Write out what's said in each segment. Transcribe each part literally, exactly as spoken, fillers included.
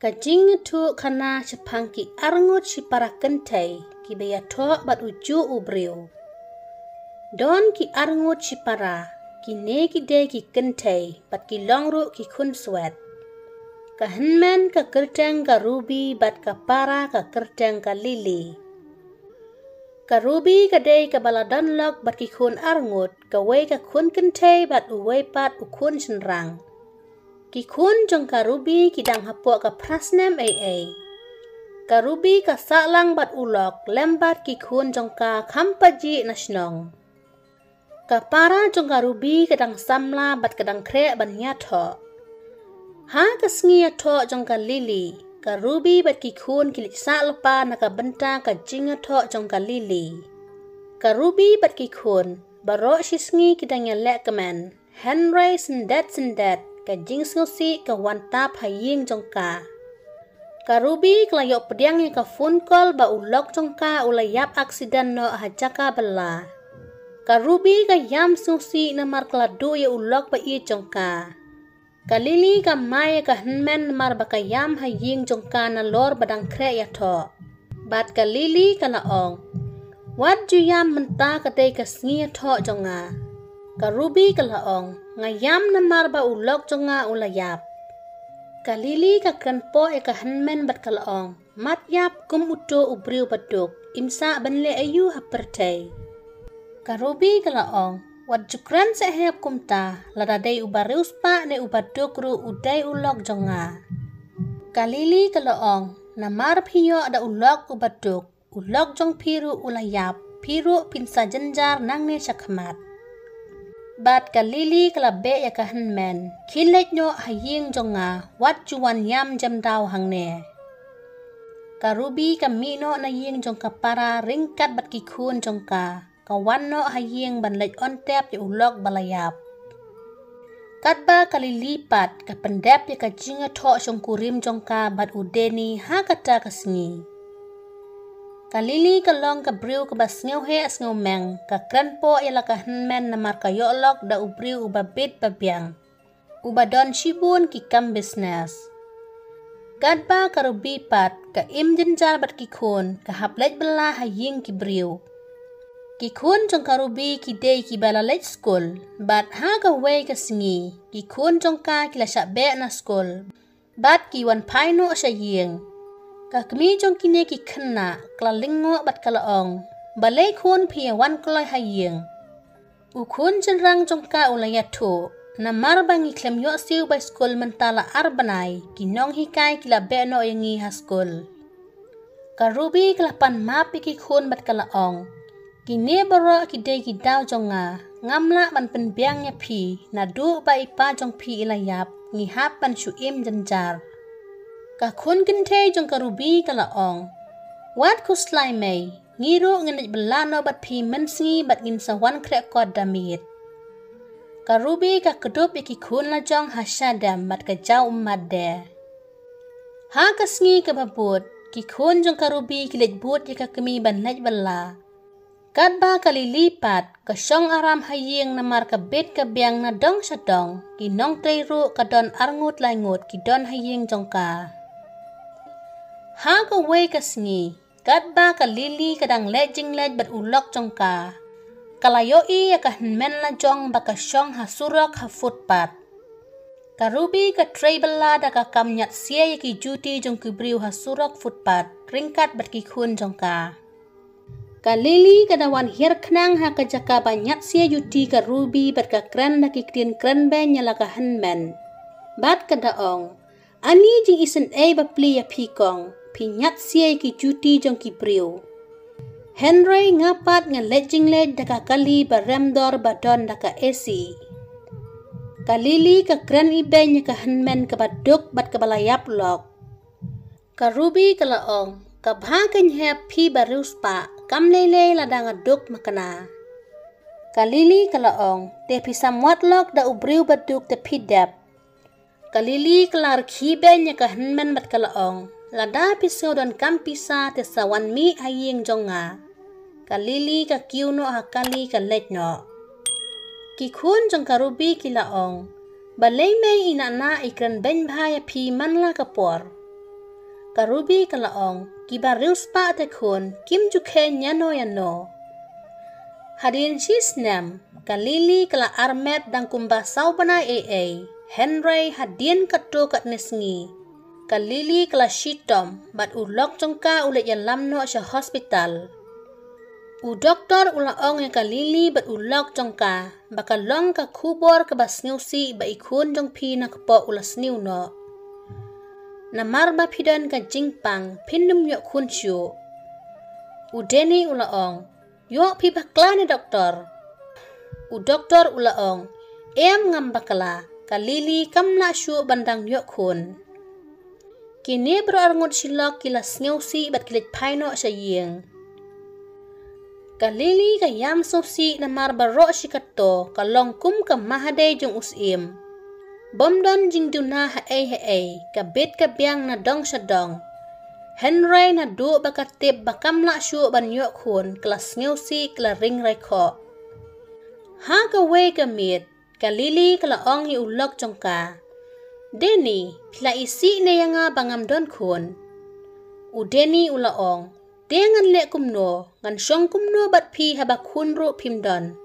Ka jingïathuh khana shaphang ki arngut shipara kynthei kiba ïathoh bad u juh u briew. Don ki arngut shipara, kine ki dei ki kynthei bad ki long ruh ki khun swet. Ka hynmen ka kyrteng ka Ruby bad ka para ka kyrteng ka Lily. Ka Ruby ka dei kaba la don lok bad ki khun arngut, kawei ka khun kynthei bad uwei pat u khun shynrang. Ki khun jong ka Ruby ki dang hapoh ka phra snem eiei. Ka Ruby ka sah lang bad u lok lem bad ki khun jong ka kham pat jih na shnong. Ka para jong ka Ruby ka dang samla bad ka dang khreh ban ïathoh. Ha ka sngi ïathoh jong ka Lily, ka Ruby bad ki khun ki leit sah lypa na ka bynta ka jingïathoh jong ka Lily. Ka Ruby bad ki khun, baroh shi sngi ki dang ïaleh kmen. Hynrei syndet syndet, ka jingsngewsih ka wan tap ha ïing jong ka. Ka Ruby ka la ïoh pdiang ïa ka phone call ba u lok jong ka u la ïap aksiden noh ha jaka bylla. Ka Ruby ka ïam sngewsih namar ka la duh ïa u lok ba ïeit jong ka. Ka Lily ka mai ïa ka hynmen namar ba ka ïam ha ïing jong ka nalor ba dang khreh ïathoh. Bad ka Lily ka la ong, "Wat ju ïam, mynta ka dei ka sngi ïathoh jong nga." Ka Ruby ka la ong, "Nga ïam namar ba u lok jong nga u la ïap." Ka Lily ka kren poh ïa ka hynmen bad ka la ong, "Mat ïap kum uto u briew ba duk, im sah ban leh aïu ha pyrthei." Ka Ruby ka la ong, "Wat ju kren seh hep kumta, lada dei uba riewspah ne uba duk ruh u dei u lok jong nga." Ka Lily ka la ong, "Namar phi ïoh da u lok uba duk, u lok jong phi ruh u la ïap, phi ruh phin sa jynjar nangne shakhmat." Bad ka Lily ka la beh ïa ka hynmen, "Khie leit noh ha ïing jong nga, wat ju wan ïam jem daw hangne." Ka Ruby ka mih noh na ïing jong ka para ryngkat bad ki khun jong ka. Ka wan noh ha ïing ban leit on tep ïa u lok ba la ïap. Katba ka Lily pat ka pyndep ïa ka jingïathoh shongkurim jong ka bad u Danny ha kata ka sngi. Ka Lily ka long ka briew kaba sngewheh sngewmeng, ka kren poh ïa la ka hynmen namar ka ïoh lok da u briew uba bit ba biang, uba don shibun ki kam business. Katba ka Ruby pat ka im jynjar bad ki khun, ka hap leit bylla ha ïing ki briew. Ki khun jong ka Ruby ki dei kiba la leit skul, bad ha kawei ka sngi ki khun jong ka ki la shah beh na skul, bad ki wan phai noh sha ïing. Ka kmie jong kine ki khynnah ka la lyngngoh bad ka la ong, "Balei khun phi ïa wan kloi ha ïing?" U khun shynrang jong ka u la ïathuh, "Namar ba ngi khlem ïoh siew bai skul mynta la ar bnai, ki nonghikai ki la beh noh ïa ngi ha skul." Ka Ruby ka la pan map ïa ki khun bad ka la ong, "Kine baroh ki dei ki daw jong nga, ngam lah ban pynbiang ïa phi, naduh ba i pa jong phi i la ïap, ngi hap ban shu im jynjar." Ka khun kynthei jong ka Ruby ka la ong, "Wat khuslai mei, ngi ruh ngin leit bylla noh bad phi mynsngi bad ngin sa wan khreh kot da miet." Ka Ruby ka kdup ïa ki khun la jong ha shadem bad ka jaw ummat de. Ha ka sngi kaba bud, ki khun jong ka Ruby ki leit bud ïa ka kmie ban leit bylla. Katba ka Lily pat ka shong aram ha ïing namar ka bit ka biang na dong sha dong, ki nongtrei ruh ka don arngut laingut ki don ha ïing jong ka. Ha kawei ka sngi, katba ka Lily ka dang leh jingleh bad u lok jong ka, ka la ïohi ïa ka hynmen la jong ba ka shong ha surok ha footpath. Ka Ruby ka trei bylla da ka kam ñiad sia ïa ki juti jong ki briew ha surok footpath ryngkat bad ki khun jong ka. Ka Lily ka da wan hiar khnang ha ka jaka ba ñiad sia juti ka Ruby bad ka kren da ki ktien kren beiñ ïa la ka hynmen. Bad ka da ong, "Ani jingisynei ba plie ïa phi kong, phi ñiad sia ïa ki juti jong ki briew. Hynrei nga pat nga leit jingleit da ka kali ba rem dor ba don da ka A C." Ka Lily ka kren ibeiñ ïa ka hynmen kaba duk bad kaba la ïap lok. Ka Ruby ka la ong, "Ka bha kein hep phi ba riewspah, kam lei lei lada nga duk makna." Ka Lily ka la ong, "Te phi sam wad lok da u briew ba duk te phi dep." Ka Lily ka la rkhie beiñ ïa ka hynmen bad ka la ong, "Lada phi sngew donkam pisa te sa wan mih ha ïing jong nga." Ka Lily ka kiew noh ha kali ka leit noh. Ki khun jong ka Ruby ki la ong, "Balei mei i Nana i kren beiñ bha ïa phi man la ka por?" Ka Ruby ka la ong, kiba riewspah te khun, kim ju kheiñ ïano ïano. Hadien shi snem, ka Lily ka la armet dang kumba saw bnai ei ei, hynrei hadien katto katne sngi, ka Lily ka la shitom, bad u lok jong ka u leit ïalam noh sha hospital. U doktor u la ong ïa ka Lily bad u lok jong ka, ba ka long ka khubor kaba sngewsih ba i khun jong phi na kpoh u la sniew noh. Namar ba phi don ka jingpang, phin ym ïoh khun shuh. U Danny u la ong, ïoh phi bakla ne doktor? U doktor u la ong, em ngam bakla, ka Lily kam lah shuh ban dang ïoh khun. Kine baroh arngut shi lok ki la sngewsih bad ki leit phai noh sha ïing. Ka Lily ka ïam sngewsih namar baroh shi kato ka long kum ka mahadei jong u syiem. Bym don jingduna ha ei ha ei, ka bit ka biang na dong sha dong. Hynrei naduh ba ka tip ba kam lah shuh ban ïoh khun, ka la sngewsih, ka la ring raikhoh. Ha kawei ka miet, ka Lily ka la ong ïa u lok jong ka, Danny, phi la isih ne ïa nga ba ngam don khun? U Danny u la ong, te ngan leh kumno, ngan shong kumno bad phi haba khun ruh phim don?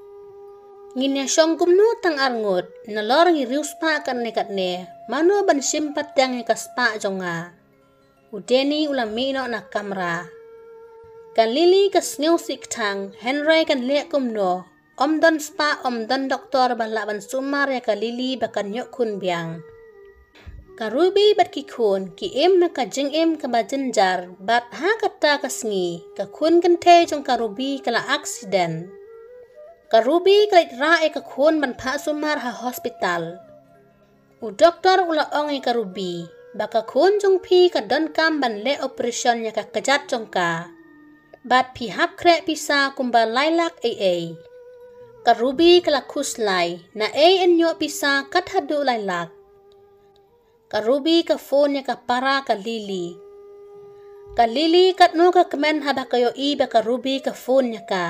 Ngin ïa shong kumno tang arngut, nalor ngi riewspah katne katne, mano ban shim pateng ïa ka spah jong nga? U Danny u la mih noh na kamra. Ka Lily ka sngewsih kthang, hynrei kan leh kumno, ym don spah, ym don doktor ba lah ban sumar ïa ka Lily ba kan ïoh khun biang. Ka Ruby bad ki khun ki im ha ka jingim kaba jynjar, bad ha kata ka sngi ka khun kynthei jong ka Ruby ka la aksiden. Ka Ruby ka leit rah ïa ka khun ban phah sumar ha hospital. U doktor u la ong ïa ka Ruby ba ka khun jong phi ka donkam ban leh operation ïa ka kjat jong ka. Bad phi hap khreh pisa kumba lai lak ei ei. Ka Ruby ka la khuslai, naei yn ïoh pisa kat haduh lai lak? Ka Ruby ka phone ïa ka para ka Lily. Ka Lily katno ka kmen haba ka ïohi ba ka Ruby ka phone ïa ka.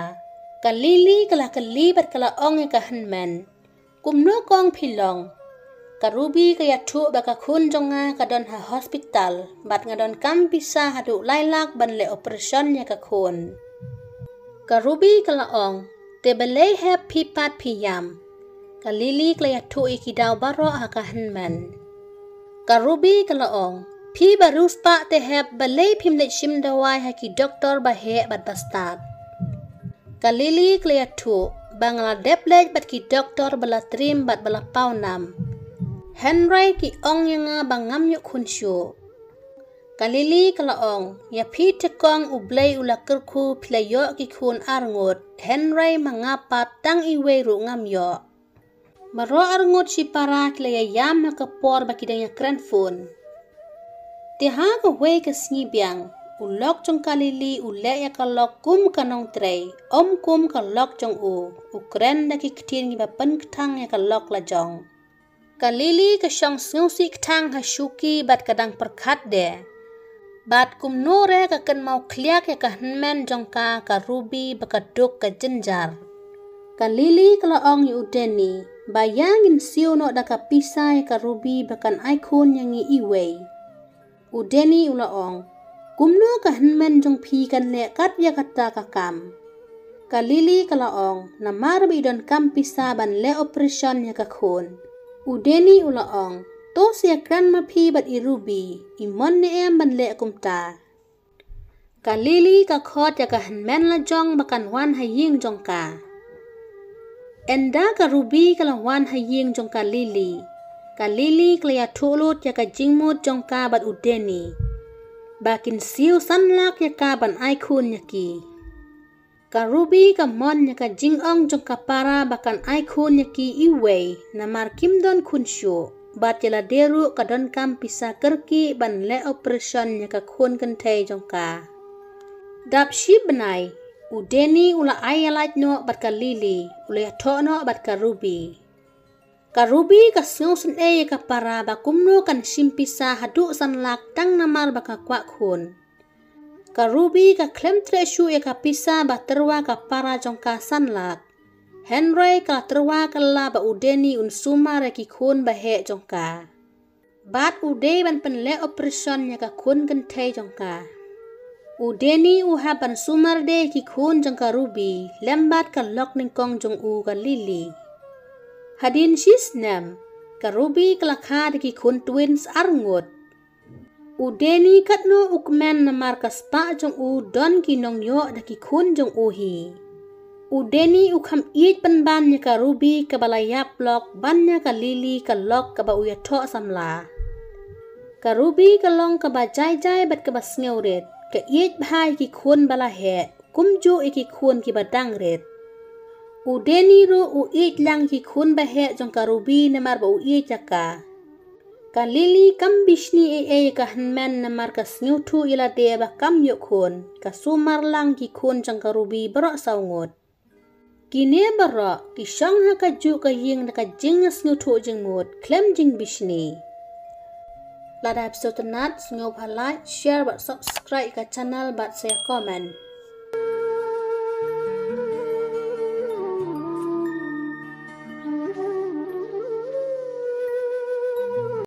Ka Lily ka la kylli bad ka la ong ïa ka hynmen, kumno kong phi long? Ka Ruby ka ïathuh ba ka khun jong nga ka don ha hospital, bad nga donkam pisa haduh lai lak ban leh operation ïa ka khun. Ka Ruby ka la ong, te balei hep phi pat phi ïam? Ka Lily ka la ïathuh ïa ki daw baroh ha ka hynmen. Ka Ruby ka la ong, phi ba riewspah te hep balei phim leit shim dawai ha ki doktor ba heh bad ba stad? Ka Lily ka la ïathuh, ba nga la dep leit bad ki doktor ba la trim bad ba la paw nam. Hynrei ki ong ïa nga ba ngam ïoh khun shuh. Ka Lily ka la ong, ïa phi te kong U Blei u la kyrkhu phi la ïoh ki khun arngut, hynrei ma nga pat tang iwei ruh ngam ïoh. Baroh arngut shi para ki la ïa ïam ha ka por ba ki dang ïa kren phone. Te ha kawei ka sngi biang, u lok jong ka Lily u leh ïa ka lok kum ka nongtrei, ym kum ka lok jong u, u kren da ki ktien kiba pynkthang ïa ka lok la jong. Ka Lily ka shong sngewsih kthang ha shuki bad ka dang pyrkhat de. Bad kumno re ka kynmaw khliak ïa ka hynmen jong ka ka Ruby ba ka duk ka jynjar. Ka Lily ka la ong ïa u Danny, ba ïa ngin siew noh da ka pisa ïa ka Ruby ba kan ai khun ïa ngi iwei. U Danny u la ong, kumno ka hynmen jong phi kan leh kat ïa kata ka kam? Ka Lily ka la ong, namar ba i donkam pisa ban leh operation ïa ka khun. U Danny u la ong, to sa ïa kren ma phi bad i Ruby, i mon ne em ban leh kumta. Ka Lily ka khot ïa ka hynmen la jong ba kan wan ha ïing jong ka. Ynda ka Ruby ka la wan ha ïing jong ka Lily, ka Lily ka la ïathuh lut ïa ka jingmut jong ka bad u Danny, ba kin siew san lak ïa ka ban ai khun ïa ki. Ka Ruby ka mon ïa ka jingong jong ka para ba kan ai khun ïa ki iwei, namar kim don khun shuh, bad ïa lade ruh ka donkam pisa kyrkieh ban leh operation ïa ka khun kynthei jong ka. Dap shi bnai, u Danny u la ai ïalait noh bad ka Lily, u la ïathoh noh bad ka Ruby. Ka Ruby ka sngewsynei ïa ka para ba kumno kan shim pisa haduh san lak tang namar ba ka kwah khun. Ka Ruby ka khlem treh shuh ïa ka pisa ba tyrwa ka para jong ka san lak. Hynrei ka la tyrwa kylla ba u Danny un sumar ïa ki khun ba heh jong ka. Bad u dei ban pynleh operation ïa ka khun kynthei jong ka. U Deni u hap ban sumar de ki khun jong ka Ruby lem bad ka lok nyngkong jong u ka Lily. Hadien shi snem, ka Ruby ka la kha da ki khun twins ar ngut. U Deni katno u kmen namar ka spah jong u don ki nongïoh da ki khun jong u hi. U Deni u kham ïeit pynban ïa ka Ruby kaba la ïap lok ban ïa ka Lily ka lok kaba u ïathoh samla. Ka Ruby ka long kaba jai jai bad kaba sngewrit, ka ïeit bha ïa ki khun ba la heh, kumjuh ïa ki khun kiba dang rit. U Deni ruh u ïeit lang ki khun ba heh jong ka Ruby namar ba u ïeit ïa ka. Ka Lily kam bishni ei ei ïa ka hynmen namar ka sngewthuh ïa lade ba kam ïoh khun, ka sumar lang ki khun jong ka Ruby baroh saw ngut. Kine baroh ki shong ha kajuh ka ïing da ka jingsngewthuh jingmut khlem jingbishni. Lada phi sngewtynnat, sngewbha like, share bad subscribe ka channel bad sa comment.